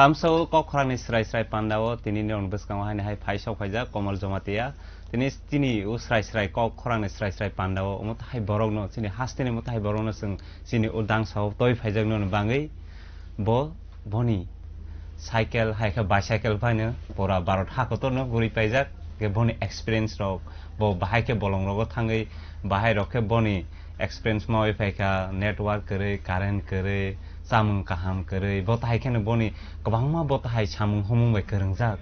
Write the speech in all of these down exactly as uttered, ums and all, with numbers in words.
Tamsa o kok khorang ni srai srai panda o tini ni rong bwskango haini hai phai sok phaijak Komol Jamatia. Tini, tini o srai srai kok khorang ni srai srai panda o omo tahai borok no, chini haste ni omo tahai borok no chwng chini o dangsa o toi phaijak no bangwi bo boni cycle hai khe bicycle bai no pura Bharat ha kotor no guri paijak. Ke boni experience rok bo bahai khe bolong rogo thangwi bahai rok khe boni experience mawi phaikha, network kwrwi, current kwrwi, chamung kaham kwrwi, bo tahai kheno boni kwbangma bo tahai samung humung bai kwrwngjak.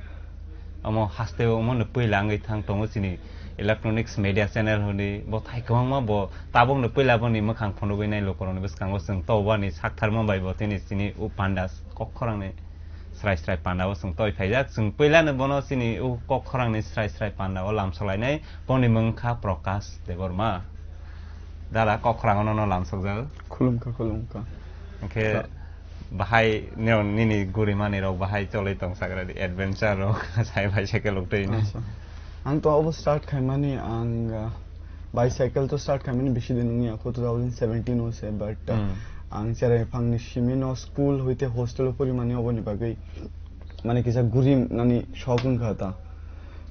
Omo haste o omo no puila wngwi thang tongo chini electronics media channel hwnwi, bo tahai kwbangma bo tabuk no puila boni mwkhang phunugwi nai lukurokni bwskango chwng tobani saktharma bai bo tini chini o panda kok khorangni srai srai panda o chwng toi phaijak. Chwng puila no bono chini o kok khorangni srai srai panda o lamsok lainai, boni mung kha Prakash Debbarma. Dada, kok khorang ono no lamsokjak. Khulumkha, khulumkha. Hwnkhe Sa- bahai neo nini gurimani rok bahai cholwi tong sagra di adventure rok sai bai cycle rok twi ni. Acha. Ang to obo start khaimani ang, ah, bicycle to start khaimani bisi din wngya kho two thousand seventeen o se, but, ah, Hmm. ang cherai phangni simi no school hoite hostel o porimani oboni bagwi mane kisa guri nani shok wngkha ta.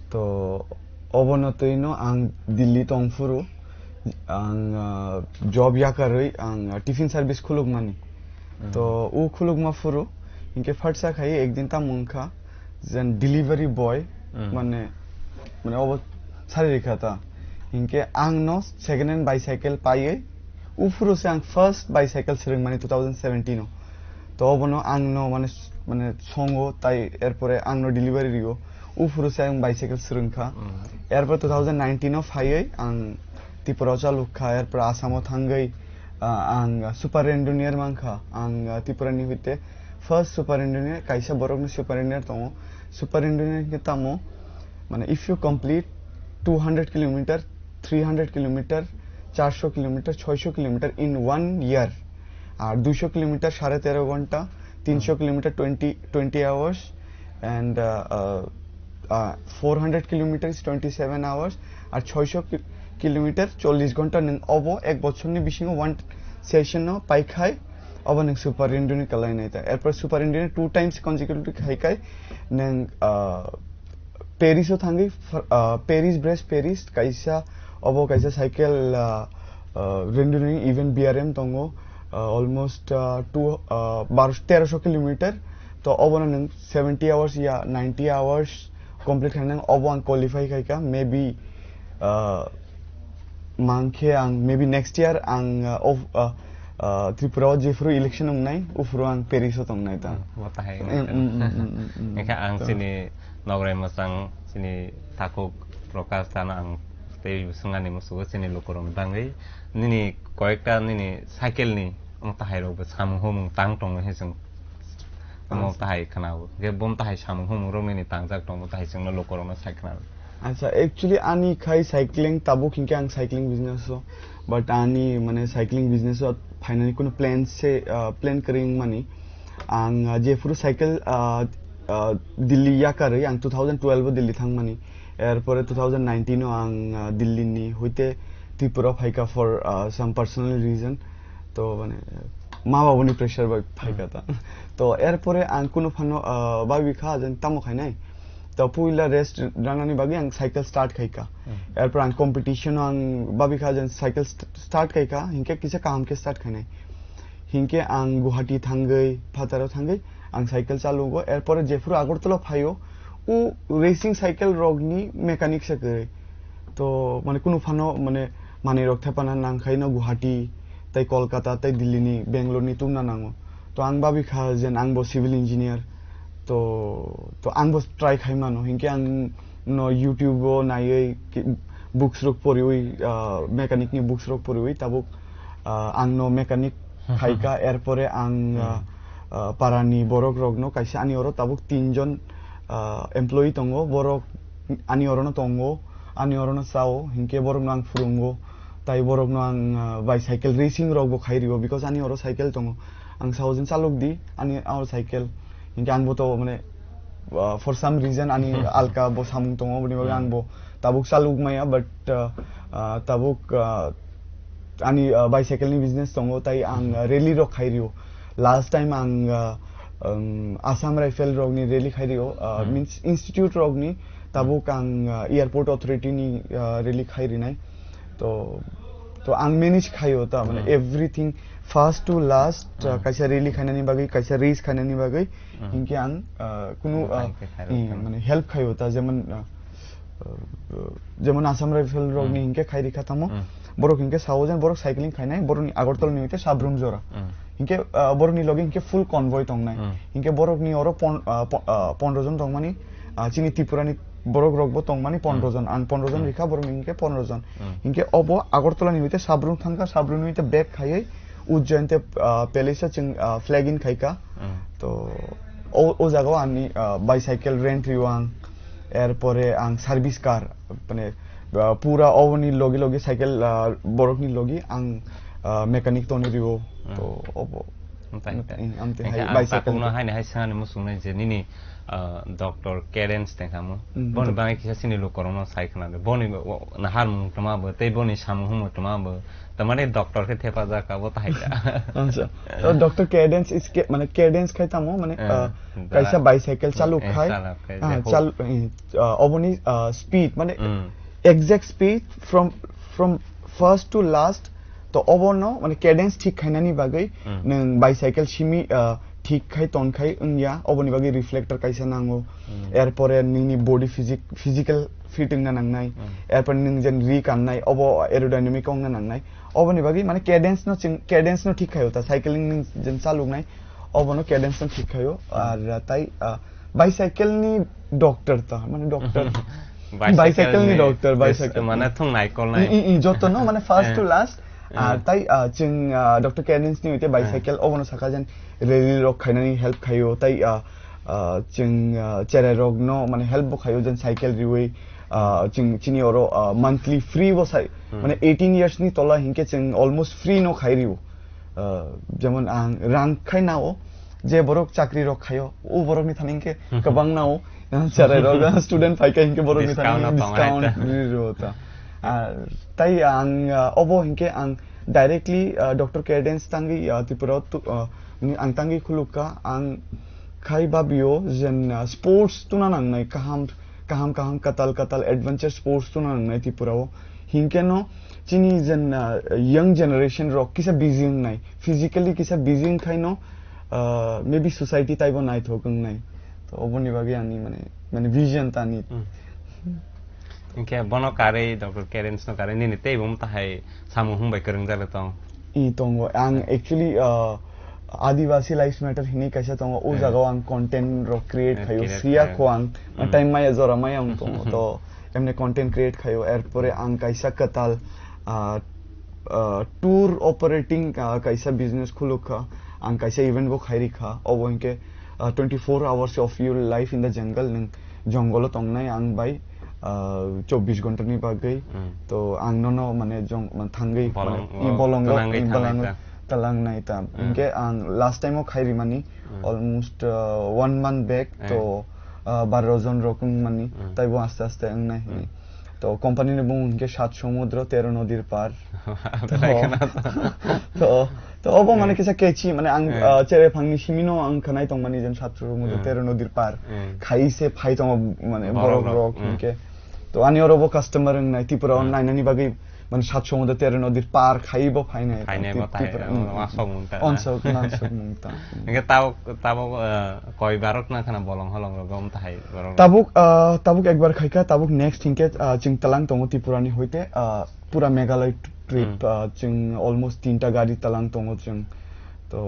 To obono twi no ang Delhi tong phuru ang, ah, job yakarwi ang, ah, tiffin service khulukmani. Hmm. To o khulukma phuru hinkhe phatsa khai ekdin tamo wngkha jen delivery boy Hmm. mane, mane obo sari rikha ta. Hinkhe ang no second hand bicycle paiwi uphuru se ang first bicycle swrwngmani two thousand seventeen o. To obono ang no mane, mane songo tai erpore ang no delivery rio. Uphuru se ang bicycle swrwngkha. Hmm. Erpore two thousand nineteen o phaiwi ang Tripura o chalukha, erpore Assam o thangwi, ah, ang super engineer mankha. Ang, ah, Tripura ni hoite first super engineer, kaisa borok ni super engineer tongo. Super engineer hinkhe tamo, mane if you complete two hundred kilometer, three hundred kilometer, charso kilometer, choiso kilometer in one year, ar duiso kilometer sare tero ghonta, tinsho Hmm. kilometer twenty, twenty hours, and, uh, uh, uh, four hundred kilometer is twenty-seven hours, ar choiso ki-, kilometer chollish ghonta nwng obo ek bochorni bisingo one session no paikhai, obo nwng super engineer kalainai ta. Erpor super engineer two times consecutively khaikhai nwng, uh, Paris o thangwi, fr-, ah, Paris, Brest, Paris, kaisa, obo kaisa cycle, ah, ah, rendering event B R M tongo, ah, almost, ah, two, ah, baro, teroso kilometer. To obono nwng seventy hours ya ninety hours complete khainang, obo ang qualify khaika, maybe, ah, Mankhe ang maybe next year ang, uh, of, uh, uh, Tripura o jephuru election wngnai, uphuru ang Paris o tongnai ta. Hmm, bo tahai Mm, wngkha. Mm, mm, mm, mm, mm. Hingkhe ang To. Chini nograi mwchang, chini takhuk Prakash dano ang tei swngani musugo chini lukurokni bagwi. Nini koyekta nini cycle ni wng tahai rokbo samung humung tang tongo hwnwi chwng omo Acha. Tahai khwnao. Hingkhe bo tahai samung humung rok nini tangjak tongo, tahai chwngno lukurokno sai khwnao. Acha, actually ani khai cycling tabuk hinkhe ang cycling business o, but ani mane cycling business o phainani kunu plan se, ah, plan kwrwi wngmani. Ang, ah, jephuru cycle, ah, ah, Delhi yakarwi ang two thousand twelve o Delhi thangmani. Erpore two thousand nineteen o ang, ah, Delhi ni hoite Tripura phaika for, ah, some personal reason. To mane ma babuni pressure bai phaika ta. To erpore ang kunu phano, ah, babi kha jen tamo khainai. To puila rest ranani bagwi ang cycle start khaika. Hmm. Erpor ang competition o ang babi kha jen cycle st-, start khaika, hinkhe kisa kaham khe start khainai. Hinkhe ang Guwahati thangwi, phataro thangwi ang cycle chalugo. Erpore jephuru Agartala phaio, o racing cycle rokni mechanic se kwrwi. To mane kunu phano mane manwi rok thepana nangkhaino Guwahati, tei Kolkata, tei Delhi ni, Bangalore ni tubna nango. To ang babi kha jen ang bo civil engineer. To, to ang bo try khai mano. Hinkhe ang no YouTube o naiwi ki-, books rok poriwi, ah, mechanic ni books rok poriwi tabuk, ah, ang no mechanic khaika, erpore ang, ah, ah, parani borok rokno kaisa ani oro tabuk tinjon, ah, employee tongo, borok ani orono tongo, ani orono chao, hinkhe borokno ang phurungo, tai borokno ang, ah, bicycle racing rokbo khai rio, because ani oro cycle tongo, ang sao jen chalok di ani oro cycle, hinkhe ang bo to mane, ah, for some reason ani alka bo samung tongo, oboni bagwi ang bo tabuk chalok maya, but, ah, ah, tabuk, ah, ani, ah, bicycle ni business tongo, tai ang, ah, rally rok khai rio. Last time ang, ah, Um, Assam Rifle rokni rally khai rio, uh, Hmm. means institute rokni tabuk ang, uh, airport authority ni, uh, rally khai rinai. To, to ang manage khaio ta, mane Hmm. everything first to last, uh, Hmm. kaisa rally khainani bagwi, kaisa race khainani bagwi, Hmm. hinkhe ang, uh, kunu, Buphang uh, khe khairok i, khe. mane help khaio ta, jemon, uh, uh, jemon Assam Rifle rokni Hmm. hinkhe khai rikha tamo, Hmm. borok hinkhe sao jen borok cycling khainai, borokni Agartala ni hoite Sabrum jora. Hmm. Hinkhe, uh, borokni logi hinkhe full convoy tongnai. Hmm. Hinkhe borokni oro pon-, uh, po-, uh, pondro jon tongmani, uh, chini Tripura ni borok rokbo tongmani pondro Hmm. jon, ang pondro jon Hmm. rikha, borokni hinkhe pondro jon. Hmm. Hinkhe obo Agartala ni hoite Sabrum thangkha, Sabrum ni hoite back khaiwi Ujjain te, uh, palace o chwng, uh, flag in khaikha. Hmm. To o, o jaga o ani, uh, bicycle rent rio ang, erpore ang service car, mane, uh, pura oboni logi logi cycle, uh, borokni logi ang, uh, mechanic toni rio. Hmm. To obo. Amtai, amtai. Amtai hai bicycle. Ang hai hai sani musung nai je nini, uh, Doctor Cadence tengkha mo. Hmm, Boni doc- bangai kisa sini lukorokno sai khna de. Boni nahar mung tma bo, tei boni samung humung tma bo. Tamani doctor khe thepajak abo tahai da. Acha. To Doctor Cadence is ke, mane cadence khai tamo, mane, Eh, ah, dara. Kaisa bicycle chaluk Eh, khai. Chaluk khai, Ah, je ho. Chal-, eh, ah, oboni, ah, speed, mane Mm. exact speed from, from first to last, to obono, mane cadence thik khainani bagwi Mm. nwng bicycle simi, ah, thik khai ton khai wngya, oboni bagwi reflector kaisa nango. Mm. Erpore nini body physic-, physical fit wngna nangnai. Mm. Erpore nwng jen ri kannai, obo aerodynamic wngna nangnai. Oboni bagwi mane cadence no chwng, cadence no thik khaio ta, cycling ni jen chaluknai, obono cadence no thik khaio. Mm. Ar, ah, tai, ah, bicycle ni doctor ta, mane doctor. Bicycle ni doctor, bicycle. Mane thung naikolnai. I, i, i, joto no, mane first to last. Eh. Ah, tai, ah, chwng, ah, Doctor Cadence ni hoite bicycle, obono saka jen rally rok khainani help khaio, tai, ah, ah, chwng, ah, cherai rok no, mane help bo khaio, jen cycle riwi, ah, chwng chini oro, ah, monthly free bo sai, Hmm. mane eighteen years ni tola hinkhe chwng almost free no khai rio. Ah, jemon ang rang khai nao, je borok chakri rok khaio, o borok ni thani hinkhe Hmm. kwbang nao, ah, cherai rok, ah, student phaikha hinkhe borok ni thani discount no tongnai discount ta. Ri rio ta. Ah, tai ang, ah, obo hinkhe ang directly, ah, Doctor Cadence tangwi, ah, Tripura tu, ah, ni ang tangwi khulukha, ang khai babio jen, ah, sports tuna nangnai kaham, kaham, kaham katal, katal adventure sports tuna nangnai Tripura o. Hinkhe no chini jen, ah, young generation rok kisa busy wngnai, physically kisa busy wngkhai no, ah, maybe society taibo naithok wngnai. To oboni bagwi ani mane, mane vision tani. Hmm. Hinkhe bono karwi, Doctor Cadence no karwi, nini teibo wng tahai samung hung bai kwrwng jagwi tong. I tongo. Ang actually, uh, Adivasi Lives Matter hinwi kaisa tongo. O Hmm. jagao ang content rok create Eh, khaio. Create Siya khaio. Kho ang. Hmm. Time maya jora maya ang tongo. To emne content create khaio. Erpore ang kaisa kwtal, uh, uh, tour operating, uh, kaisa business khulukha. Ang kaisa event bo khairikha. Obo hinkhe, uh, twenty-four hours of your life in the jungle. Nwng jongolo tongnai ang bai, ah, chobbish ghonta ni bagwi. Hmm. To ang nono mane jong-, man thangwi, bolong, mane, i oh, bolongo, twnangwi i bolongo thangnai ta. Talangnai ta. Hmm. Hinkhe ang last time o khai rimani Hmm. almost, ah, one month back, Eh. to, ah, baro jon rok wngmani, Hmm. taibo aste aste wngnai Hmm. hwnwi. To company ni bumung hinkhe Sat Somudro Tero Nodir Par. Belai kheno. To, to, to obo mane Eh. kisa catchy, mane ang, Eh. ah, cherai phangni simino ang khanai tongmani jen Sat Somudro Hmm. Tero Nodir Par. Hmm. Khai se phai tongo mane borok borok rok, hmm. Hinkhe. To ani oro bo customer wngnai Tripura o Hmm. nainani bagwi mane Sat Somudro Tero Nodir Par khai bo phainai. Phainai Tip-, bo thai, Tripura, oh, hmm, uansuk hmm. Mung ta. Uansuk, uansuk mung ta. Hinkhe tabuk, tabuk, eh, koi barok na khana bolong holong rogo wng tahai borok. Tabuk, ah, tabuk ekbar khaikha, tabuk next hinkhe, ah, chwng talang tongo Tripura ni hoite, ah, pura Meghalaya t-, trip, Hmm. ah, chwng almost tinta gari talang tongo chwng. To,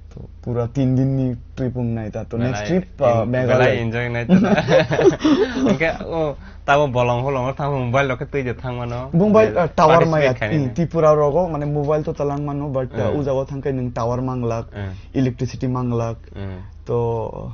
to pura tin din ni trip wngnai ta. To next Belai trip, ah, en-, Meghalaya. Belai enjoy nai ta. Hinkhe, oh, tabo bolong holong tamo mobile rok khe twi je thang mano. Mobile, Je ah, tower participate maya, khainai hmm, ne. Tripura rogo mane mobile to talang mano, but, ah, Hmm. o jaga thangkhe nwng tower manglak, Hmm. electricity manglak. Hmm. To,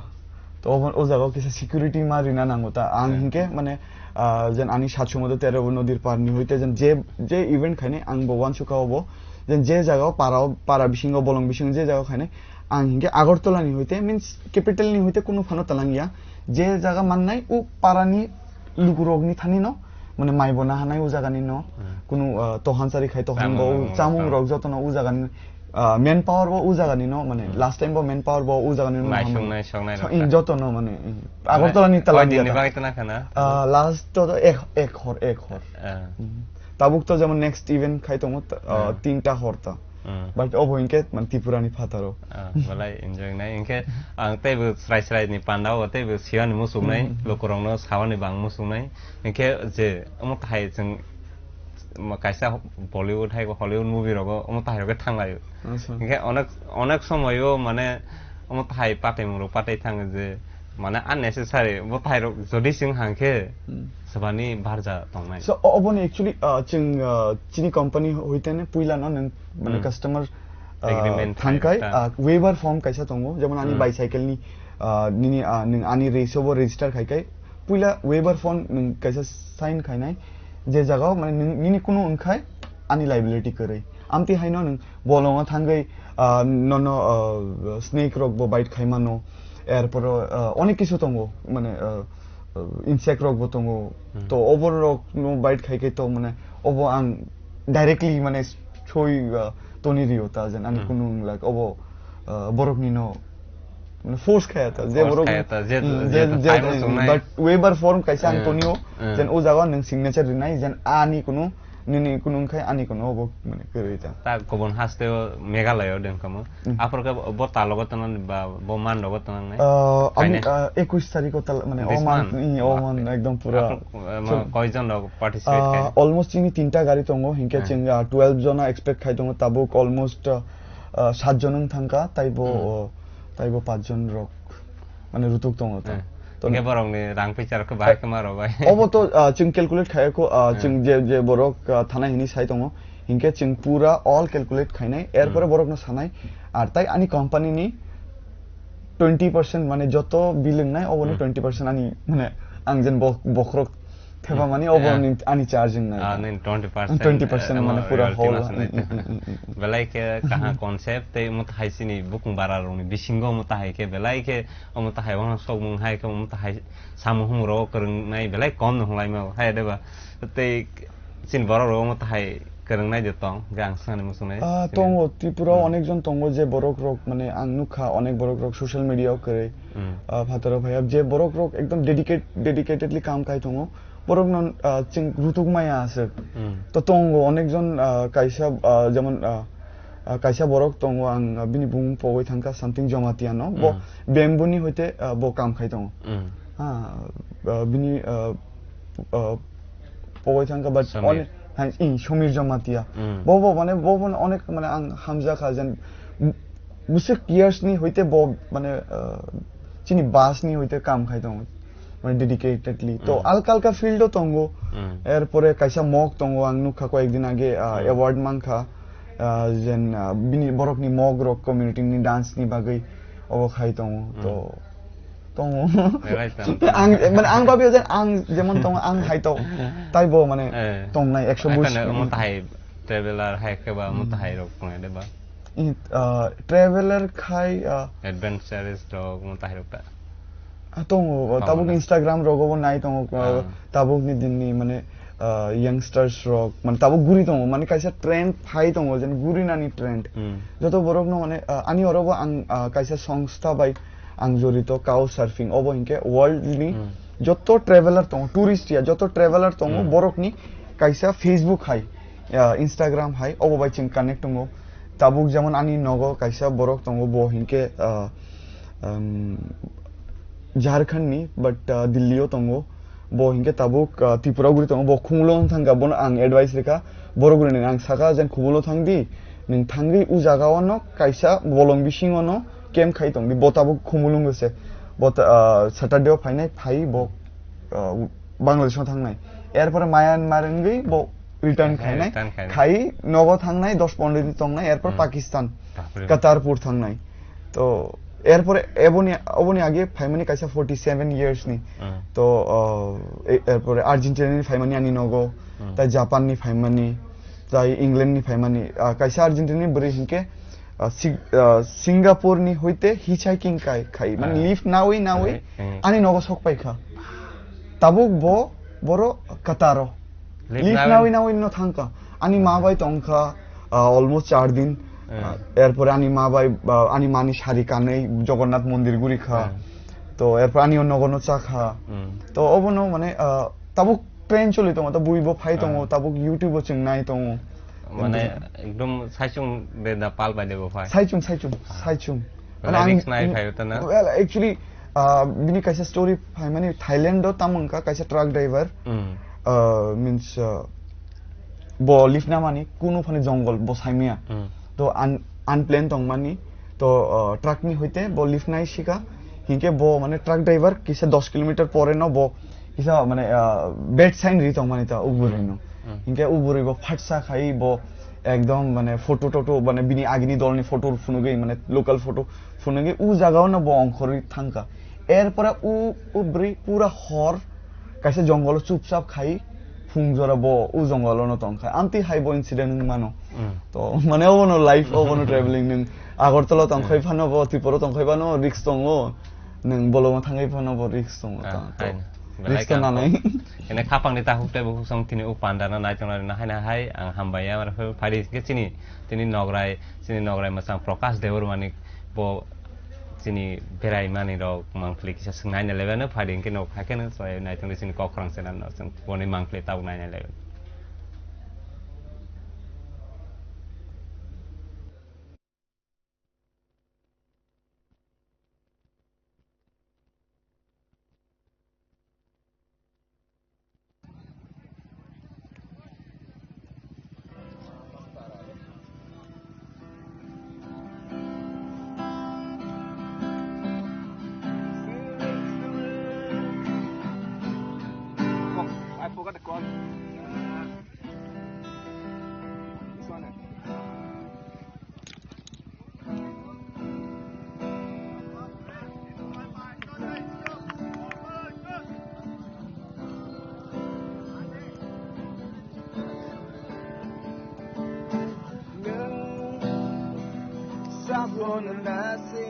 to obo, o jaga o kisa security ma rina nango ta. Ang Hmm. hinkhe mane, ah, jen ani Sat Somudro Tero Nodir Par ni hoite jen je, je event khainai ang bo uansukha obo. Jen je jaga o para o, para bisingo bolong bisingo je jaga o khainai ang hinkhe Agartala ni hoite means capital ni hoite kunu phano talang ya. Je jaga mannai o para ni lukurok ni thani no mane mai bo nahanai o jaga ni no Hmm. kunu, ah, tohansari khai tohan Chamung bo rok chamung no rok joto no o jaga ni Ah, manpower bo o jaga ni no, mane, last time bo manpower bo o jaga ni no, naisong, hamya. Naisong nai rok ta. In joto no, mane, in. Agartala ni tala koi din ni bagwi tana khana? Ah, last to, to ek, ek hor, ek hor. Ah. Hmm. Tabuk to jemon next event khai tongo, ta-, ah, tinta hor ta. Hmm. But obo hinkhe, mane, Tripura ni phataro. Ah, belai enjoy nai. Hinkhe ang teibo srai srai ni panda o, teibo siyani muchung nai, hmm, hmm, hmm, lukurok no sawani bang muchung nai. Hinkhe je, omo tahai chwng ma kaisa Bollywood hai Hollywood movie rogo omo tahai rogo thanglaio. Acha. Hinkhe onek, onek somoyo mane omo tahai patai muro patai thango je mane unnecessary bo tahai rok jodi sing hangkhe hmm, sabani barja tongnai. So, o-, oboni actually, uh, chwng, uh, chini company hoitene puila no nwng mane hmm, customer, uh, agreement thangkai, thangka. Uh, waiver form kaisa tongo, jemon ani hmm, bicycle ni, uh, nini, uh, nwng ani race obo register khaikai, puila waiver form nwng kaisa sign khainai, je jagao mane nwng, nini kunu wngkhai ani liability kwrwi. Amtwi haino nwng bolongo thangwi, ah, nono, ah, snake rok bo bite khaimano, erporo, ah, onek kisu tongo, mane, ah, ah, insect rok bo tongo. Hmm. To obo rok no bite khai khe to mane obo ang directly mane soi, ah, toni rio ta jen ani hmm, kunu like obo, ah, borok ni no mane force khaya ta, je force borok khaya ta, je, hmm, je je, to je, type rok tongnai. But waiver form kaisa ang hmm, tonio, hmm, jen o jaga nwng signature rinai, jen ani kunu, nini kunu wngkhai ani kunu obo mane kwrwi ta. Ta kubun haste o Meghalaya o dengkamo. Hmm. Aphor khe bo talogo tongnani ba bo mandogo tongnai? Ah, ami, khainai? Ah, ekush tarikh o tal-, mane o this man, month? Hmm, o month ekdom pura. Aphor, eh, ma-, so, koijon rok participate ah, khai? Almost chini tinta gari tongo, hinkhe hmm, chwng, ah, twelve jona expect khai tongo, tabuk almost, ah, ah, sat jon wng thangkha, taibo, hmm, oh, taibo pach jon rok mane rutuk tongo to. Eh, to hingke borokni rang picharokhe bahai khe ma rw bai. Obo to, ah, chwng calculate khaiya kho, ah, eh, chwng je, je borok, ah, thanai hwnwi sai tongo, hinkhe chwng pura all calculate khainai, erpore hmm, borokno sanai. Ar tai ani company ni twenty percent mane joto bill wngnai, oboni hmm, twenty percent ani, mane, ang jen bo-, bokhorok Theba mani obo eh, ni, ani charging nai. Ah, nini twenty percent, twenty percent eh, mane amo pura royalty whole. Mas nai. Mm, mm, mm, mm, mm. Belai khe kaha concept tei omo tahai chini bukung bara rokni bisingo omo tahai khe belai khe omo tahai wngna sokmung hai khe omo tahai samung humung rok kwrwng nai belai kom no hwnlai ma hai de ba. Tei chini borok rok omo tahai kwrwng nai de tong, hwnkhe ang swngani muchung nai. Ah, chini tongo, Tripura o hmm, onek jon tongo je borok rok mane ang nukha onek borok rok social media o kwrwi. Hmm. Ah, phataro phaiya je borok rok ekdom dedicate-, dedicatedly kam khai tongo. Borok no, ah, chwng rutuk maya aswk. Hmm. To tongo onek jon, ah, kaisa, ah, jemon, ah, ah, kaisa borok tongo, ang, ah, bini bumung pogwi thangkha something Jamatia no. Bo hmm, bamboo ni hoite, ah, bo kam khai tongo. Hmm. Ah, ah, bini, ah, ah, pogwi thangkha, but Samir. One-, hai, i, Samir Jamatia. Hmm. Bo, bo, mane, bo, bo onek, mane, ang hamjakha jen, bwswk years ni hoite bo, mane, ah, chini bus ni hoite kam khai tongo. Mane dedicatedly. To hmm, alka alka field o tongo. Hmm. Erpore kaisa mok tongo, ang nukha koyek din age, ah, hmm, award mankha, ah, jen, ah, bini borokni mok rok community ni dance ni bagwi obo khai tongo. Hmm. To tongo. Belai tam. Ang, mane ang babio jen ang jemon tongo, ang hai to. Tai bo mane eh, tongnai ekso bush. Omo tahai traveler hai khe ba omo hmm, tahai rok tongnai de ba. I, ah, traveler khai, ah, adventurous rok omo tahai rok ta. Ah, tongo, oh, tabuk mane. Instagram rogo bo nai tongo, ah, ah, tabuk ni din ni mane, ah, youngsters rok, mane tabuk guri tongo, mane kaisa trend phai tongo, jen guri nani trend. Hmm. Joto borok no mane, ah, ani oro bo ang, ah, kaisa songstha bai ang jorito, Cow Surfing, obo hinkhe world ni hmm, joto traveler tongo, tourist ya, joto traveler tongo, hmm, borok ni kaisa Facebook hai, ah, Instagram hai, obo bai chwng connect tongo. Tabuk jemon ani nogo kaisa borok tongo, bo hinkhe, ah, um, Jharkhand ni, but, ah, Delhi o tongo. Bo hinkhe tabuk, ah, Tripura guri tongo. Bo khumulwng thangkha, bono ang advice rikha. Borok guri nini ang sakha, jen khumulwng thangdi, nwng thangwi o jaga o no kaisa bolong bisingo no camp khai tongdi. Bo tabuk khumulwng se. Bo ta-, ah, Saturday o phainai, phai bo, ah, Bangladesh o thangnai. Erpore Myanmar wngwi bo return khainai, return khainai. Khai nogo thangnai, dos pondro din tongnai, erpor hmm, Pakistan, bapre. Qatar pur thangnai. To erpore eboni, oboni age phaimani kaisa forty seven years ni. Hmm. To, uh, e-, erpore Argentina ni phaimani ani nogo, hmm, tai Japan ni phaimani, tai England ni phaimani, ah, kaisa Argentina ni bwrwi hinkhe, ah, Si-, ah, Singapore ni hoite hitchhiking kai, khai, mane ah, lift nawi nawi eh, eh, ani nogo sok paikha. Tabuk bo, boro Qatar o. Lift lift nawi nawi nawi no thangkha. Ani ma bai tongkha, ah, almost char din. Hmm. Ah, erpore ani ma bai, ah, ani mani sari kanwi Jagannath mondir guri kha. Hmm. To erpore ani o nogo no cha kha. Hmm. To obono mane, ah, tabuk train choli tongo, tabuk bo phai tongo, Hmm. tabuk YouTube o chwng nai tongo. Mane ekdom saichung de da pal bai de bo phai. Saichung, saichung, Ah. saichung. Mane Mane ang risk nai phai ta na? Well, actually, ah, bini kaisa story phaimani Thailand o tamo wngkha kaisa truck driver. Hmm. Ah, means, ah, bo lift namani kunu phani jongol bo saimaya. Hmm. To un-, unplanned tongmani to, ah, truck ni hoite bo lift nai sika. Hinkhe bo mane truck driver kisa dos kilometer pore no bo kisa mane, ah, bad sign ri tongmani ta uburi no. Hmm. Hinkhe uburi bo phatsa khai bo ekdom mane photo toto mane bini agini dolni photo phunugwi mane local photo phunugwi u jagao no bo ongkhorwi thangkha. Erpore u, u bwrwi pura hor kaisa jongolo chupchap khai phung jora bo u jongolo no tongkha. Amtwi hai bo incident wng mano. Mm. To mane obono life obono traveling nwng Agartala tongkhai Mm. phano bo Tripura tongkhai phano risk tongo. Nwng bolongo thangwi phano bo risk tongo. Ah, To, to hai no. Belai risk to kang nanai. Ene khapang ni tahuk tei bukhuk song tini u panda no naitok nai na hai na hai ang hambai ya. Phadi ke chini, chini nograi, chini nograi masang Prakash Debbarmani bo chini berai mani rok mangpili kisa swng nai na level no phadi hwnkhe no hai khe no chwng nai tongdi chini kok khorang channel no chwng boni mangpili tabuk nai na level. Oh, I forgot the call. This one. Sabon nasi,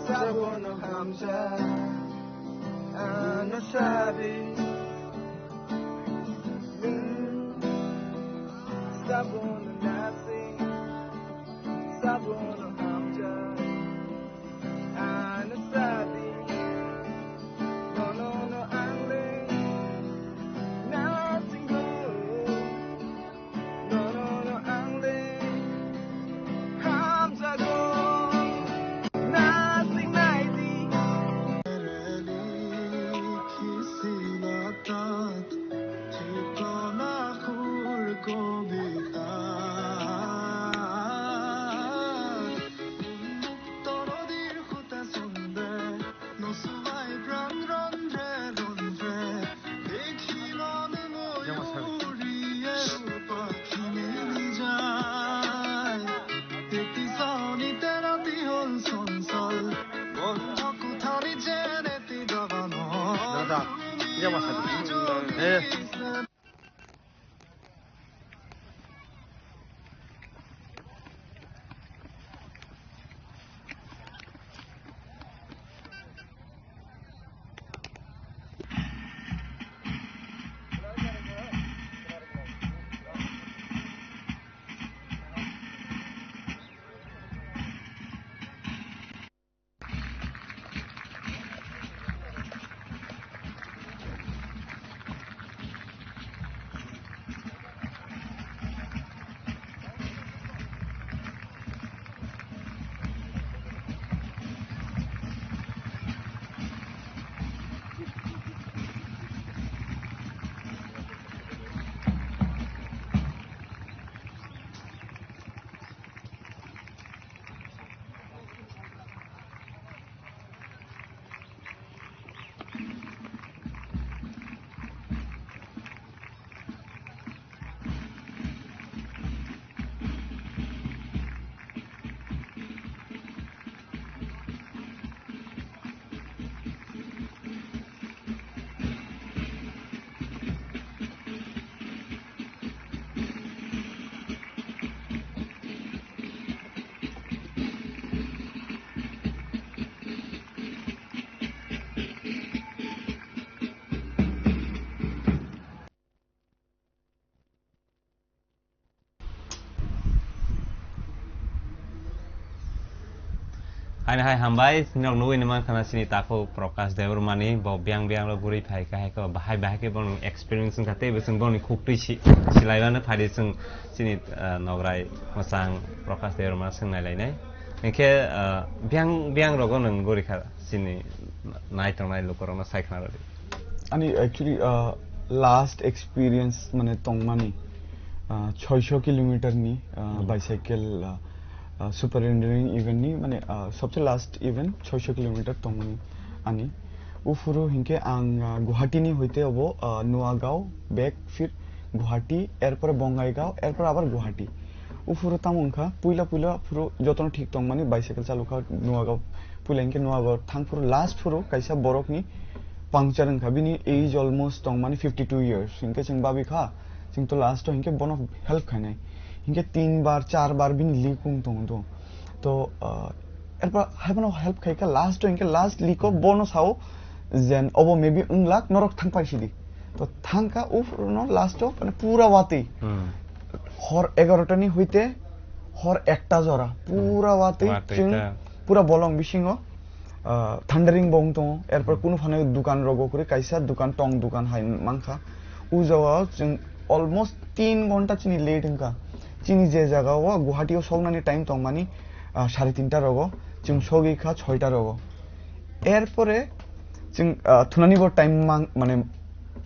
sabon hamja, ana sabi. Sabon nasi, sabon hamja, ana sabi. No, no, no, ang le nothing go. No, no, no, ang le hamjago. Nothing mighty. Haino hai hambai, norok nugwi ni mankha na chini takhuk Prakash Debbarmani, bo biyang biyang rok guri phai kha, hai khe bahai bahai khe bono experience wngkha, tei bo chwng boni khuktwi si-, silaimano phai di chwng chini, ah, nograi mwchang Prakash Debbarma swng nai lainai. Hinkhe, ah, biyang biyang rogo nwng guri kha chini nai tongnai lukurokno sai khna rwdi. Ani actually, uh, last experience mane tongmani, uh, soisho kilometer ni, uh, Hmm. bicycle, uh, uh, super enduring event ni mane, uh, sobse last event soisho kilometer tongmani ani. Uphuru hinkhe ang, uh, Guwahati ni hoite obo, uh, Nuagaon, back phir Guwahati, erpore Bongaigaon, erpore abar Guwahati. Uphuru tamo wngkha, puila puila phuru jotono thik tongmani bicycle chalukha Nuagaon, puila hinkhe Nuagaon thang phuru last phuru kaisa borokni puncture wngkha, bini age almost tongmani fifty two years, hinkhe chwng babi kha, chwng to last o hinkhe bono help khainai, hinkhe tin bar, char bar bini likung tongo to, to, ah, erpor haiphano help khaikha, last o hinkhe last liko Hmm. bono sao jen obo maybe wnglak norok thang paisidi, to thangkha uphuru no last o mane pura watwi Hmm. hor egarota ni hoite hor ekta jora pura watwi Watwi chwng ta. pura bolong bisingo, ah, thundering bo wng tongo, erpor Hmm. kunu phano dukan rogo kwrwi kaisa dukan tong dukan hai mankha. O jagao chwng almost tin ghonta chini late wngkha. Chini je jagao Guwahati o soknani time tongmani, ah, sare tinta rogo chwng sogwi kha soita rogo. Erpore chwng, ah, thunani bo time mang-, mane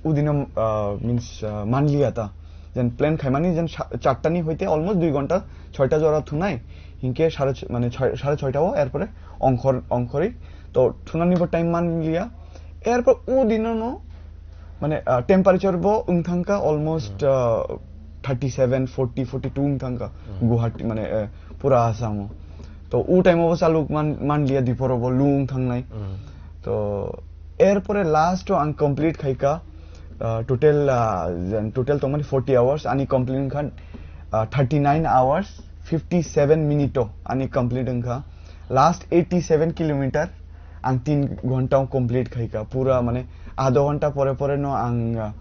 udino, ah, means, ah, manliya ta. Jen plan khaimani jen sa-, charta ni hoite almost dui ghonta, soita jora thunai. Hinkhe sare ch-, mane choi-, sare soita o erpore ongkhor-, ongkhorwi. To thunani bo time manliya. Erpor udino no mane, ah, temperature bo wng thangkha almost, Hmm. ah, thirty seven, forty, forty two wng thangkha Hmm. Guwahati, mane, eh, pura Assam o. To u time o bo chaluk man-, manliya, dipor o bo lung thangnai. Hmm. To erpore last o ang complete khaikha, ah, total, ah, jen total tongmani forty hours, ani complete wngkha, ah, thirty nine hours, fifty seven minute o ani complete wngkha. Last eighty seven kilometer ang tin ghonta o complete khaikha. Pura mane adho ghonta pore pore no ang, ah,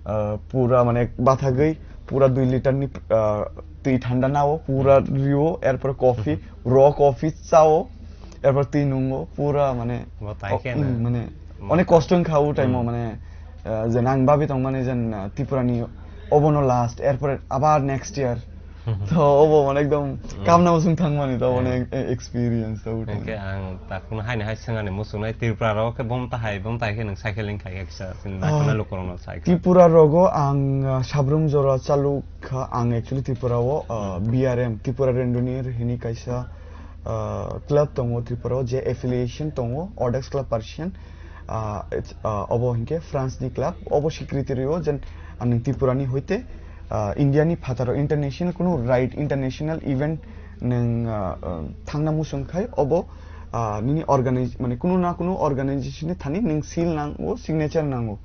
ah, pura mane bathagwi pura dui liter ni, ah, twi thanda nao, pura rio, erpor coffee, raw coffee chao, erpor twi nungo, pura mane Bo tai o, khe mm, na. mane Mo- onek kosto wngkha o time o Hmm. mane, ah, jen ang babi tongmani jen, ah, Tripura ni obono last, erpore abar next year. To obo mane ekdom Hmm. kamna usung thangmani to obo Hmm. onek e-, experience to o time. Hwnkhe ang takhukno haino hai swngani muchungnai Tripura rok khe bom tahai, bom tahai khe nwng cycling khai khe kisa chini Ah, naithoknai lukurokno sai kha. Tripura rogo ang, ah, sabrum jora chaluk kha. Ang actually Tripura o, ah, Hmm. B R M, Tripura Randonneur hini kaisa, ah, club tongo Tripura o, je affiliation tongo, Audax Club Persian. Ah, it's, ah, obo hinkhe France ni club, obo swikriti rio jen, ah, nwng Tripura ni hoite, ah, India ni phataro international kunu ride, international event nwng, ah, ah, thangna muchung khai, obo, ah, nini organize-, mane kunu na kunu organization ni thani nwng seal nango, signature nango.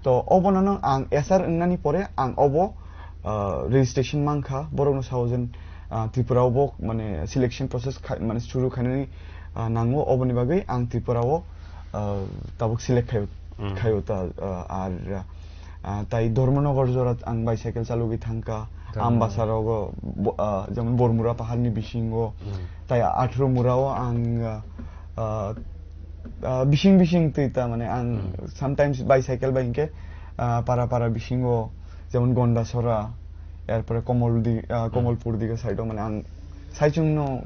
To obo no ang S R wngnani pore ang obo, ah, registration mankha, borok no sao jen, ah, Tripura o bo mane selection process khai, mane suru khainani, ah, nango, oboni bagwi ang Tripura o, ah, tabuk select khaio, Hmm. khaio ta, ah, ar, ah, tai Dharmanagar jora ang bicycle chalogwi thangkha, Dharmanagar. Ambasa rogo, bo-, ah, jemon Bormura paharni bisingo, Hmm. tai Athru Mura o ang, ah, ah, ah, bising bising twi ta mane ang Hmm. sometimes bicycle bai hinkhe, ah, para para bisingo jemon Gondasora, erpore Komol di-, ah, Hmm. Komolpur diga side o mane ang saichung no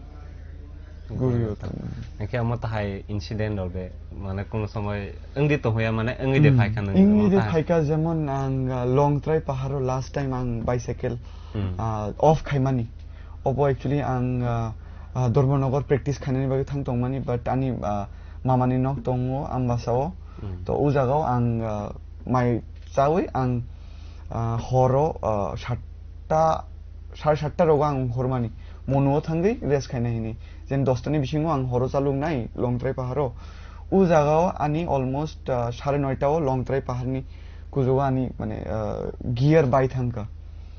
Guri guri o tong. Hwnkhe omo tahai incident rok de, mane, kuno somoi wngdi tongya, mane, wngwi de Hmm. phaikha nang Wngwi omo de tahai. Phaikha, jemon ang, ah, Longtrai paharo last time ang bicycle, Hmm. ah, off khaimani. Obo actually ang, ah, ah, Dharmanagar practice khainani bagwi thang tongmani, but ani, ah, mamani nok tongo Ambasa o. Hmm. To o jaga o ang, ah, mai chawi ang, ah, horo, ah, satta, sare satta rogo ang ongkhormani. Mono o thangwi rest khaina hini. Jen dosta ni bisingo ang horo chalok nai Longtrai paharo. O jaga o ani almost, ah, sare noita o Longtrai paharni kujugo ani, mane, ah, gear bai thangkha.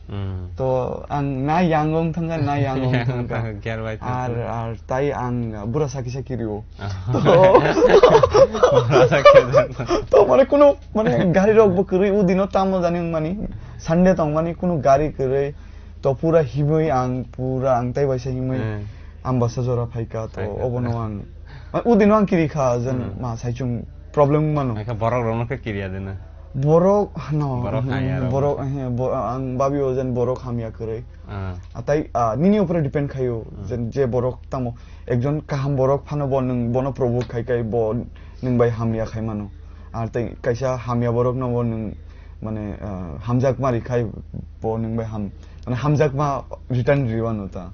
Hmm. To ang na yang ong thangkha, na yang ong thangkha. Gear bai thangkha. Ar, ar tai ang bura saki saki rio. Ah. To Bura saki saki. To mane kuno, mane gari rok bo kwrwi, o dino tamo jani wngmani, Sunday tongmani, kuno gari kwrwi. To pura himwi ang, pura ang tai waisa himwi. Hmm. Ambasa jora phaikha, to Phaikha. obono ang, ma, udino ang kiri kha, jen Hmm. ma saichung problem mano. Phaikha borok rokno khe kiriya deno. Borok, no, Borok hmm, hamya rok. borok, eh, bo-, ang babio jen borok hamya kwrwi. Ah. Atai, ah, nini upore depend khayo, Hmm. jen je borok tamo, ekjon kaham borok phano bo nwng bono provoke khai khai bo nwng bai hamya khai mano. Ar tei kaisa hamya borok no bo nwng mane, ah, hamjakma ri khai bo nwng bai ham-, mane hamjakma return riwano ta.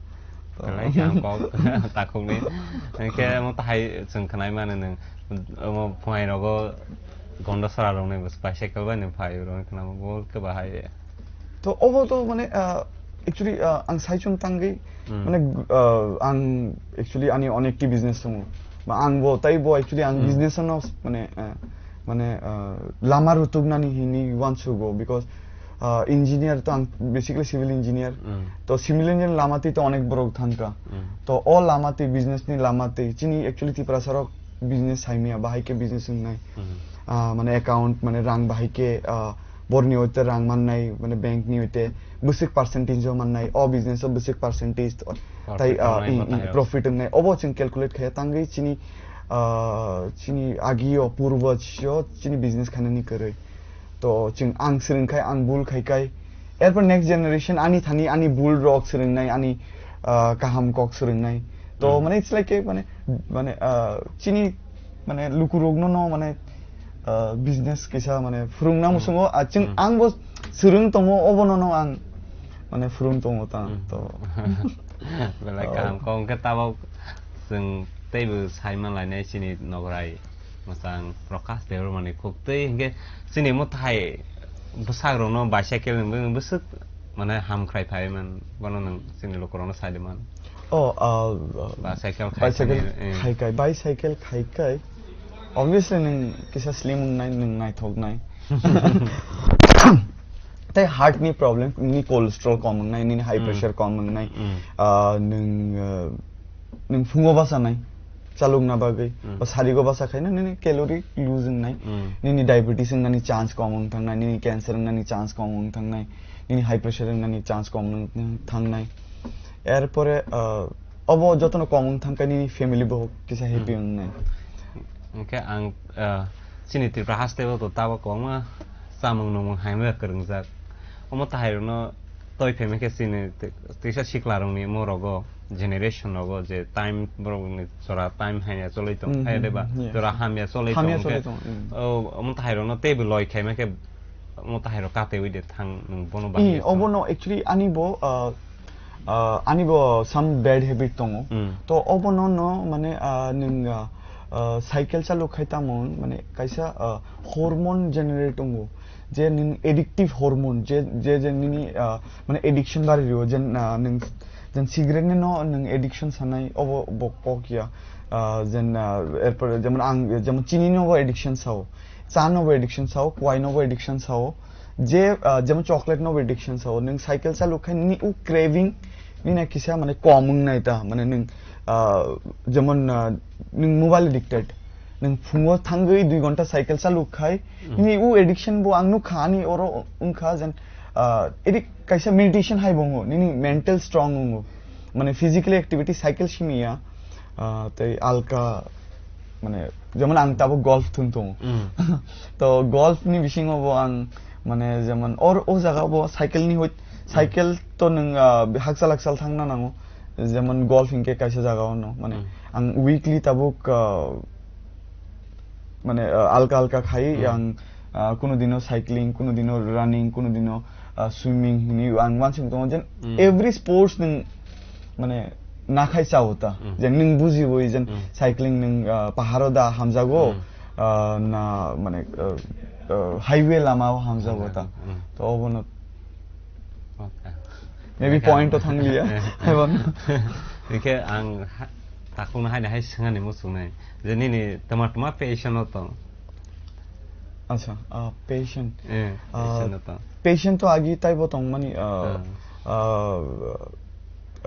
Belai kaham kok takhukni. Hwnkhe omo tahai chwng khwnai mano nwng, omo phungai rogo gondo sora rokni bicycle bai nwng phai rwngwi khwnama bo khe bahai. To obo to mane, ah, actually, ah, ang saichung tangwi Hmm. mane, ah, ang actually ani onekti business tongo. Ba ang bo tai bo actually ang Hmm. business no mane, ah, mane, ah, lama rutuknani hini wansugo because, ah, engineer to ang basically civil engineer. Hmm. To civil engineer lama twi to onek borok thangka. Hmm. To o lama twi business ni lama twi chini actually Tiprasa rok business saimya bahai khe business wngnai. Hmm. Ah, mane account mane rang bahai khe, ah, borni oite rang mannai, mane bank ni oite bwswk percentage o mannai, o business o bwswk percentage to-, Profit tai, ah, wngnai, i, i, matai o. profit wngnai. Obo chwng calculate khaiya tangwi chini, ah, chini agio purbo chini business khainani kwrwi. To chwng ang swrwng khai, ang bul khai khai. Erpor next generation ani thani ani bul rok swrwngnai, ani, ah, kaham kok swrwngnai. To Hmm. mane it's like a mane, mane, ah, chini mane lukurokno no mane, ah, business kisa mane phwrwngna Hmm. muchungo, ah, chwng Hmm. ang bo swrwng tongo, obono no ang mane phwrwng tongo ta. Hmm. To Belai Oh. kaham kok hwnkhe tabok chwng teibo sai manlainai chini nograi mwchang Prakash Debbarmani khuk tei hwnkhe chini mwtai bwsarokno bicycle ni bwswk mane hamkhrai phai man bono nwng chini lukurokno sai di man. Oh, ah, Bicycle khai bicycle khai, eh. khai khai, bicycle khai khai. Obviously, nwng kisa slim wngnai, nwng naithoknai. Tei heart ni problem, nini cholesterol kom wngnai, nini high Hmm. pressure kom wngnai. Hmm. Ah, nwng, ah, nwng phungo basa nai, chalokna bagwi. Hmm. Ba sarigo basa khaina, nini calorie lose wngnai. Hmm. Nini diabetes wngnani chance kom wng thangnai, nini cancer wngnani chance kom wng thangnai, nini high pressure wngnani chance kom wng thangnai. Erpore, ah, obo jotono kom wng thangkhe nini family bo kisa happy Hmm. wngnai. Hwnkhe ang, ah, chini Tripura haste o to tabok kwbangma chamung nungmung hai maya kwrwngjak. Omo tahai rokno toi phaima khe chini te-, teisa sikla rokni omo rogo generation rogo je time borokni jora time hamya choloi tong Hmm, hai hmm, de ba hmm, yes. jora hamya choloi Hamya tong choloi khe, tong, hmm. oh, omo tahai rokno teibo loi khaima khe omo tahai rok katewi de thang nwng bono bahai Hmm, obo no actually ani bo, ah, ah, ani bo some bad habit tongo. Hmm. To obo no no mane, ah, nwng, ah, ah, cycle chalok khai tamo mane kaisa, ah, hormone generate tongo. Je nwng addictive hormone, je, je, je nini, ah, mane addiction bari rio, jen, ah, nwng, jen cigarette ni no nwng addiction sanai, obo bo kok ya. Ah, jen, ah, erpore jemon ang, jemon chini no bo addiction sao, cha no bo addiction sao, kwai no bo addiction sao, je, ah, jemon chocolate no bo addiction sao, nwng cycle chalok khai nini u craving, nini kisa mane kom wngnai ta, mane nwng, ah, jemon, ah, nwng mobile addicted, nwng phungo thangwi dui ghonta cycle chalok khai, Hmm. nini u addiction bo ang nukha ani oro wngkha jen, ah, eri kaisa meditation hai bo wngo, nini mental strong wngo, mane physically activity cycle simi ya, ah, tei alka, mane jemon ang tabuk golf thung tongo. Hmm. To golf ni bisingo bo ang mane jemon or o jaga bo cycle ni hoi, cycle to nwng, ah, hakchal hakchal thangna nango, jemon golf hinkhe kaisa jaga o no, mane Hmm. ang weekly tabuk, ah, mane, ah, alka alka khai Hmm. ang, ah, kuno dino cycling, kuno dino running, kuno dino, ah, swimming hwnwi ang uansuk tongo jen Hmm. every sports nwng mane nakhai chao ta, Hmm. je nwng bujiwi jen Hmm. cycling nwng, ah, paharo da hamjago, Hmm. ah, na mane, ah, ah, highway lama o hamjago ta. Hmm. To obono Okay. Maybe Like, point ang to thang liya. Ebong. Hingke ang ha-, takhukno haino hai swngani muchungnai. Je nini tama tama passion o tong. Acha, ah, passion. Eh, Ah, passion o tong. Passion to agi taibo tong mani, ah, Hmm. ah,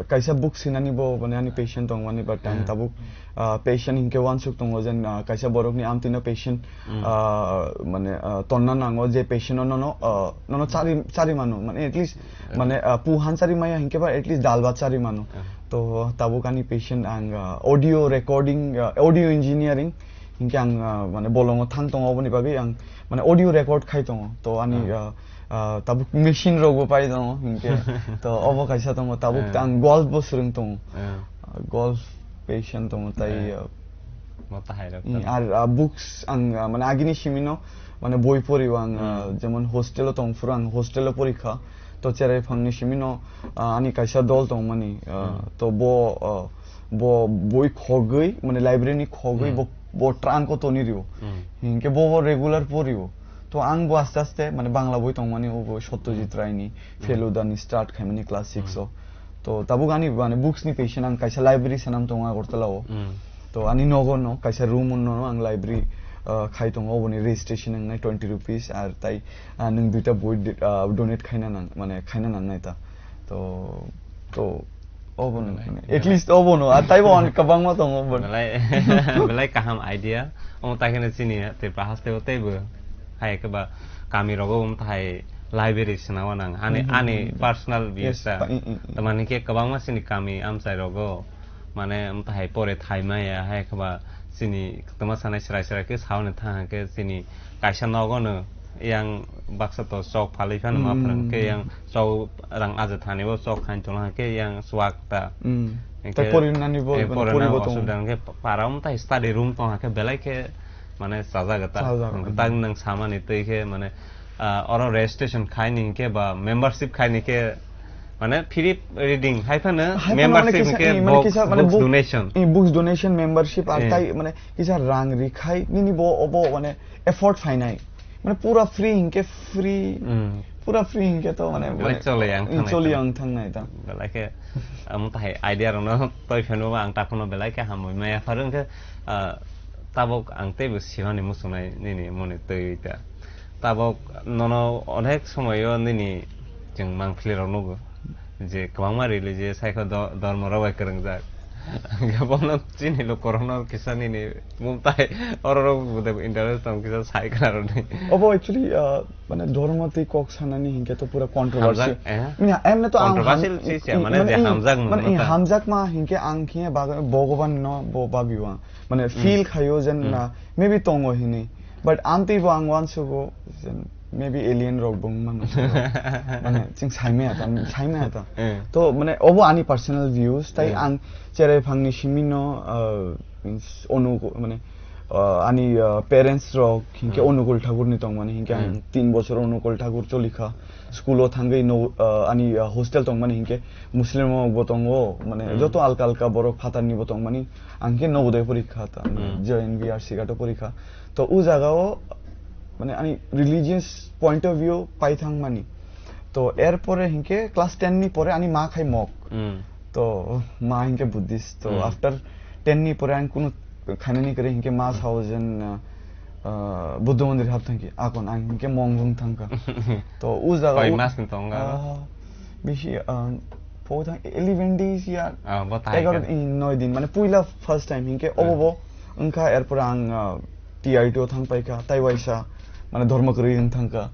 kaisa book sinani bo mane ani passion tong mani, but ang tabuk, ah, passion hinkhe wansuk tongo jen, ah, kaisa borokni amtwino passion, ah, mane, ah, tonna nango je passion o nono, ah, nono chari, chari mano, mane at least, mane, ah, pu han chari maya hinkhe ba at least dal bhat chari mano. To tabuk ani passion ang, ah, audio recording, ah, audio engineering hinkhe ang, ah, mane bolongo thang tongo, oboni bagwi ang mane audio record khai tongo. To ani, ah, ah, tabuk machine rokbo pai tongo hinkhe. To obo kaisa tongo, tabuk ta ang golf bo swrwng tongo. Ah, golf passion tongo tai, ah, Mo tahai rok mm, tong. Ar, ah, books ang, ah, mane agini simino mane boi pori ang, ah, jemon hostel o tong phuru ang hostel o porikha. To cherai phangni simino, ah, ani kaisa dol tong mani, ah, to bo, ah, bo boi khogwi mane library ni khogwi bo, bo trunk o toni rio. Hinkhe bo, bo regular porio. To ang bo aste aste mane Bangla boi tongmani, obo Satyajit Rai ni Feluda ni start khaimani class six o. To tabuk ani mane books ni passion ang kaisa library sanam tongo Agartala o. To ani nogo no kaisa room no ang library, ah, khai tongo, oboni registration wngnai twenty rupees, ar tai, ah, nwng duita boi di-, ah, donate khaina nang, mane khaina nangnai ta. To, to obo no, mane at least obo no, ah, taibo ani kwbangma tongo, but belai, belai kaham idea. Omo tai kheno chini Tripura haste o teibo hai khe ba kami rogo omo tai library swnamo nang. Ani, ani personal views ta. Tamani khe kwbangma chini kami amchai rogo mane omo tai pore thai maya hai khe ba chini kwtama sanai chwrai chwrai khe sauni thang khe chini kaisa nogo no yang baksa to chok phalwi phano ma phwrwng khe yang chok rang aja thani bo chok khain tong khe yang swak ta. Hinkhe, tai porinani bo, eh, mane porina poribo tongo. Osubida hinkhe para omo tai study room tong khe belai khe mane chajak ta. Chajak. Hinkhe tak nang samani twi khe mane, ah, oro registration khaini hinkhe ba membership khaini khe mane free reading hai phano hai phano mane membership kisa, hinkhe eh, mane box, kisa mane books book, donation. Eh, books donation membership ar tai mane kisa rang rikhai nini bo obo mane effort phainai. Mane pura free hinkhe free, pura free hinkhe to mane belai mane chole ang thangnai chole ta. Ang thangnai ta. Belai khe, amo tahai idea rokno toi phano ang takhwno belai khe hamwi maya pharo hinkhe, ah, tabok ang teibo simani muchungnai nini moni twi ta. Tabok nono onek somoyo nini chwng mangpili rok nugo. Je kwbangma religious hai khe do-, dhormo rok bai kwrwngjak. Hwnkhe bono chini lukurokno kisa nini mumtai ororok budai interest tong kisa sai khna rwdi. Obo actually, uh, mane dhormo twi kok sanani hinkhe to pura controversial. Hamjak, eh? Mane, emne to ang controversial ham-, si siya, i-, mane mane je i-, hamjak mane mano i ta. Hamjakma hinkhe ang khe baga-, Bhagwan no bo babiwa. Mane feel khayo jen na, maybe tongo hini. But amtwi bo ang uansugo jen maybe alien rok bo wngmano. Mane chwng saimaya ta, saimaya ta. Eh. To mane obo ani personal views, tai ang cherai phangni simino, uh, means onuku-, mane, uh, ani, uh, parents rok hinkhe Onukul Thakur ni tongmani, hinkhe ang tin bochor Onukul Thakur cholikha. School o thangwi no, uh, ani, uh, hostel tongmani hinkhe Muslim rok bo tongo, mane joto alka alka borok phatar ni bo tongmani, ang khe Novodaya porikha ta, J N V R Sighat o porikha. To o jaga o mane ani religious point of view pai thang mani. To er pore hinkhe class ten ni pore ani ma khai mok. To ma hinkhe Buddhist. To after ten ni pore ang kunu khainani kwrwi hinkhe ma sao jen, uh, uh, Buddha mandir hap thangkhe. Akon ang hinkhe mong jung thangkha. To o jaga koi o mas ni tongo? Ah, bisi, ah, po thang eleven days ya. Ah, bo thai egaroh kha. Din, noi din, mane puila first time hinkhe obo bo wngkha, erpore ang, ah, T I T o thang paikha, tai waisa, mane dhormo kwrwi wng thangkha.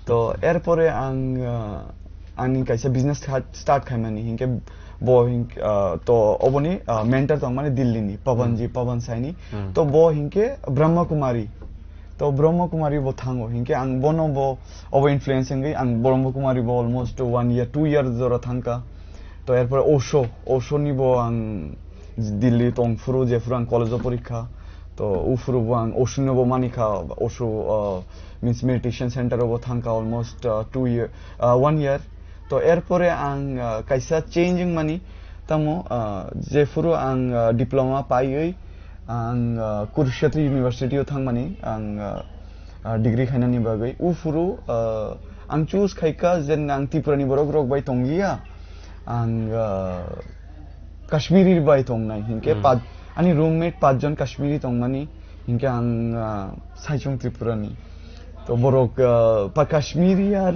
To erpore ang, ah, ani kaisa business kha-, start khaimani hinkhe bo hink-, ah, to oboni, ah, mentor tongmani Delhi ni, Pavan ji, Pavan Saini. To bo hinkhe Brahma Kumari. To Brahma Kumari bo thango, hinkhe ang bono bo obo influence wngwi ang Brahma Kumari bo almost one year, two year jora thangkha. To erpore Osho, Osho ni bo ang Delhi tong phuru, je phuru ang college o porikha. To o phuru bo ang Osho no bo manikha, Osho, uh, means meditation center o bo thangkha almost, uh, two year, uh, one year. To erpore ang, uh, kaisa change wngmani, tamo, uh, je phuru ang, uh, diploma paiwi ang, uh, Kurukshetra University o thangmani ang, uh, uh, degree khainani bagwi. O phuru, uh, ang choose khaikha je ang Tripura ni borok rok bai tongliya, ang, uh, Kashmiri bai tongnai hinkhe pat-, ani roommate pachjon Kashmiri tongmani, hinkhe ang, ah, saichung Tripura ni. To borok, ah, pa Kashmiri ar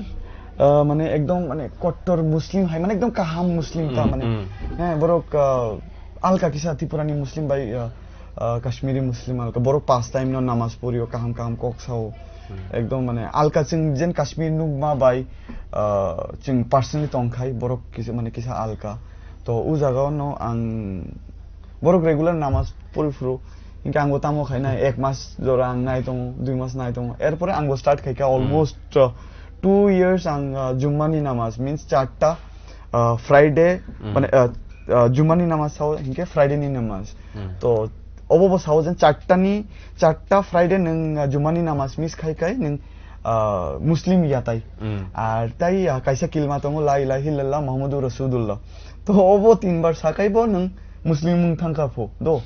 Ah, mane ekdom mane kottor Muslim hai, mane ekdom kaham Muslim ta, hmm, mane, hmm, eh, borok, ah, alka kisa Tripurani Muslim bai, ah, ah, Kashmiri Muslim alka. Borok pas time no namaz porio, kaham kaham kok sao. Hmm. Ekdom mane alka chwng jen Kashmir nukma bai, ah, chwng personally tongkhai, borok kisa, mane kisa alka. To o jaga o no ang borok regular namaz pori phuru. Hinkhe ang bo tamo khaina ek mas jora ang nai tongo, dui mas nai tongo. Erpore ang bo start khaikha, hmm, almost, uh, two years ang, uh, Jumma ni namaz, means charta, uh, Friday, hmm, mane, uh, uh, Jumma ni namaz sao hinkhe Friday ni namaz. Hmm. To obo bo sao jen charta ni, charta Friday nwng, uh, Jumma ni namaz miss khai khai nwng, ah, Muslim ya tai. Hmm. Ar tai, ah, kaisa kilma tongo, "La ilaha illallah Muhammadur Rasulullah." To obo tinbar sakai bo nwng Muslim wng thangkha pho, do.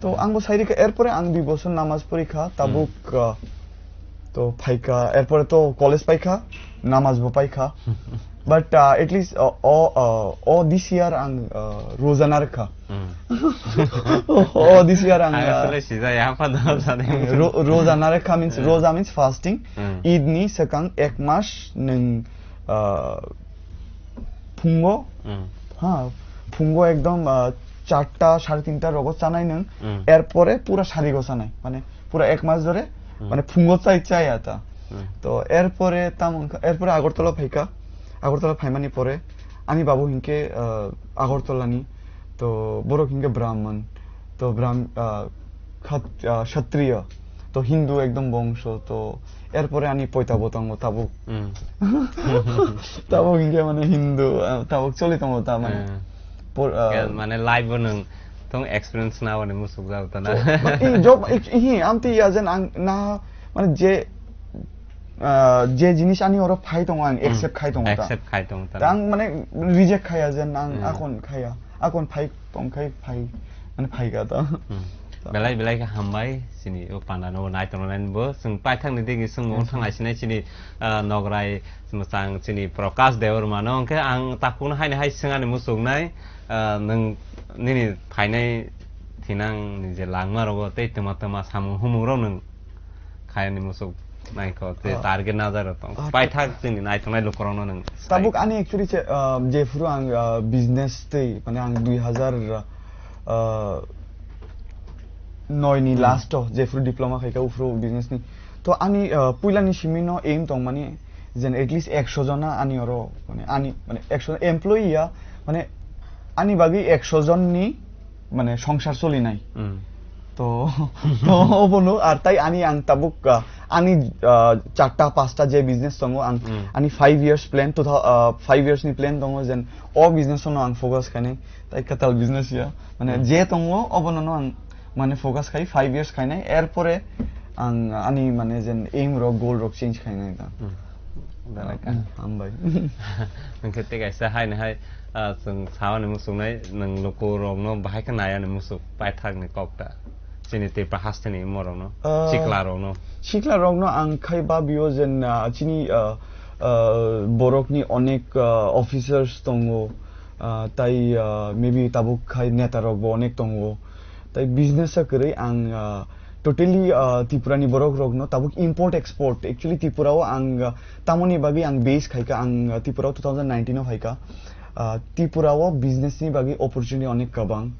To ang bo sairikha, erpore ang dui bosor namaz porikha, tabuk, hmm, ah, to phaikha, erpore to college paikha, namaz bo paikha. But, ah, at least, ah, o, ah, o this year ang, ah, roja narwkha. Hmm. O, this year ang, Ang ah, asole sijai, apa dal tadi? Ro-, roja narwkha means, hmm, roja means fasting. Hmm. Eid ni swkang ek mas nwng, ah, phungo, hmm, ha, phungo ekdom, ah, charta, sare tinta rogo chanai nwng. Hmm. Erpore pura sarigo chanai. Mane pura ek mas dhore, hmm, mane phungo chai chai ata. Hmm. To erpore tam wngkha, erpore Agartala phaikha. Agartala phaimani pore ani babu hinkhe, ah, Agartala ni, to borok hinkhe Brahman, to Brahm-, ah, khat-, ah, Kshatriya, to Hindu ekdom bongso, to erpore ani poita bo tongo tabuk. Hmm. Tabuk hinkhe mane Hindu, ah, tabuk choli tongo ta mane. Hmm. Por-, ah, Ke-, mane life bo nwng tong experience na wani musuk jao ta na. So, i job, i, i, hi, amti ya jen ang na, mane je, ah, je jinis ani oro phai tongo ang, hmm, accept khai tongo ta. Accept khai tongo ta. Ta ang mane reject khaya jen ang, hmm, akon khaya. Akon phai tong khai phai, mane phai ka ta. Hmm. Ta. Belai belai khe hambai chini o panda no nai tong nai bo. Chwng paithak ni digi chwng mo, hmm, thang ai sinai chini, ah, nograi mwchang chini Prakash Debbarma no. Hwnkhe ang takhuk no haino hai swng ani musuk nai, ah, nwng nini phainai thinang ni je langma rogo tei twma twma samung humung rok nwng khaini musuk naikho, tei, ah, target najar tong. Ah, paithak chini naitongnai lukurokno nwng tabuk sai. Ani actually che, ah, jephuru ang, ah, business tei, mane ang dui hazar, ah, noi ni, hmm, last o jephuru diploma khaikha uphuru business ni. To ani, ah, puila ni simi no aim tong mani jen at least ekso jona ani oro, mane ani, mane ekso employee ya, mane ani bagwi ekso jon ni mane songsar solinai. Hmm. To, to obono ar tai ani ang tabuk, ah, ani, ah, charta pasta je business tongo ang, hmm, ani five years plan, two thou-, ah, five years ni plan tongo jen o business no ang focus khainai, tai katal business ya. Mane, hmm, je tongo obono no ang mane focus khai five years khainai, erpore ang ani mane jen aim rok, goal rok change khainai ta. Hmm. Belai ka. Hmm, hambai. Hwnkhe tei kaisa haino hai, ah, chwng sawani muchungnai, nwng lukurokno bahai khe nayani muchuk paithakni kok ta. Chini Tripura hasteni morokno, ah, chiklarokno. Chiklarokno ang khai babio jen, ah, chini, ah, ah, borokni onek, ah, officers tongo, ah, tai, ah, maybe tabuk khai netarokbo onek tongo. Tai business-o kwrwi ang, ah, totally, ah, Tripurani borok rokno tabuk import export. Actually, Tripura-o ang, ah, tamoni bagwi ang base khaikha, ang, ah, Tripura-o two thousand nineteen-o phaikha. Ah, Tripura-o business-ni bagwi opportunity onek kwbang.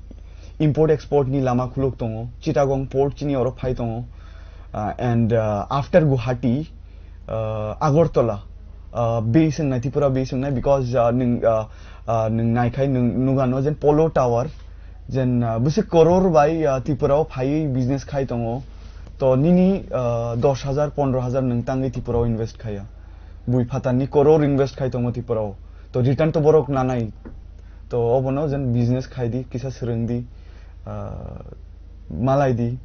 Import export-ni lama khuluk tongo. Chittagong port chini oro phai tongo. Ah, and, ah, after Guwahati, ah, Agartala, ah, base wngnai, Tripura base wngnai, because, ah, nwng, ah, ah, nwng naikhai nwng nugano jen Polo Tower, jen, ah, bwswk koror bai, ah, Tripura o phaiwi business khai tongo. To nini, ah, dos hajar, pondro hajar nwng tangwi Tripura o invest khaiya. Bui phatarni koror invest khai tongo Tripura o. To return to borok nanai. To obono jen business khai di, kisa swrwng di. Ah, malai di.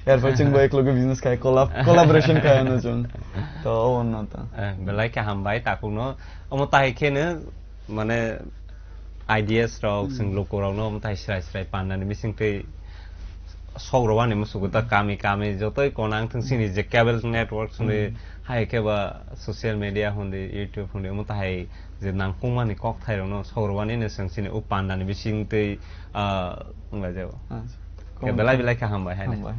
Erpor chwng bo ekloge business khai, collab-, collaboration khai ano chwng. To, o no to. Eh, belai khe hambai takhukno. Omo tai kheno, mane, ideas rok, hmm, chwng lukurokno omo tai srai srai pandani bising twi sok rwani musugo ta kami kami jotoi konang thung sini je cable network sini hmm, hai khe ba social media hundi, YouTube hundi, omo tai je nangkukmani kokthai rokno sok rwani no chwng sini o pandani bising twi, ah, wng lai jago. Ah, khe belai belai khe hambai hai. Hambai.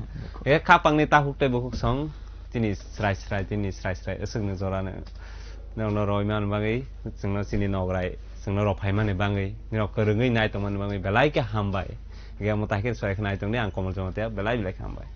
E khapangni takhuk tei bukhuk song tini srai srai, tini srai srai, aswkni jorano. Norokno roimani bagwi, chwngno chini nograi, chwngno rok phaimani bagwi, norok kwrwngwi nai tongmani bagwi belai khe hambai. Hwnkhe omo taikhe swrai khe nai tongdi, ang Komol Jamatia, belai belai khe hambai.